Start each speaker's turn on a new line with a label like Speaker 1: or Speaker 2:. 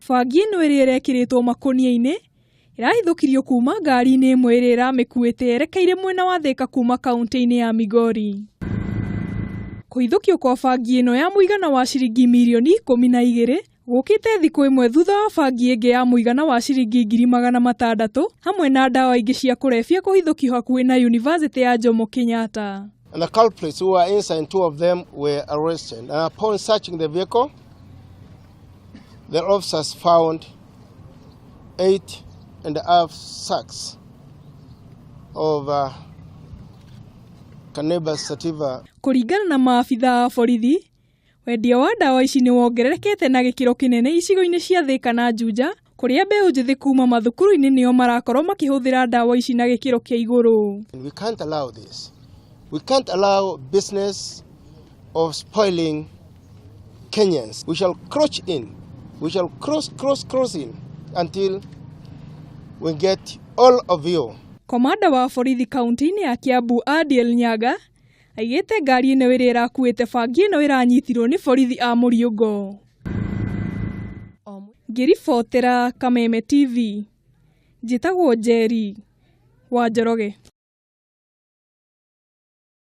Speaker 1: Bangi ĩno ĩrĩa ĩrekĩrĩtwo makũnia-inĩ ĩrahithũkirio kuma ngari-inĩ ĩmwe ĩrĩa ĩramĩkuĩte yerekeire mwena wa Thika kuma kaunti-inĩ ya Migori. Kũhithũkio kwa bangi ĩno ya mũigana wa ciringi mirioni 12 gũkĩte thikũ ĩmwe thutha wa bangi ĩngĩ ya mũigana wa ciringi 600,000 hamwe na ndawa ingĩ cia kũrebia kũhithũkio hakuhĩ na Yunivasĩtĩ ya Jomo Kenyatta.
Speaker 2: And the culprits who were inside, two of them were arrested. And upon searching the vehicle, the officers found 8.5 sacks of cannabis sativa.
Speaker 1: Kũringana na maabitha a borithi, wendia wa ndawa ici nĩ wongererekete na gĩkĩro kĩnene icigo-inĩ cia Thika na Juja kũrĩa mbeũ njĩthĩ kuma mathukuru-inĩ nĩo marakorwo makĩhũthĩra ndawa ici na gĩkĩro kĩa igũrũ.
Speaker 2: We can't allow this. We can't allow business of spoiling Kenyans. We shall crouch in. We shall cross, cross, cross in until we get all of you.
Speaker 1: Komanda wa borithi kaunti-inĩ ya Kiambu Adiel Nyaga aigĩte ngari ĩno ĩrĩa ĩrakuĩte bangi ĩno ĩranyitirwo nĩ borithi a Mũriũngo. Ngĩribotera Kameme TV, njĩtagwo Njeri wa Njoroge.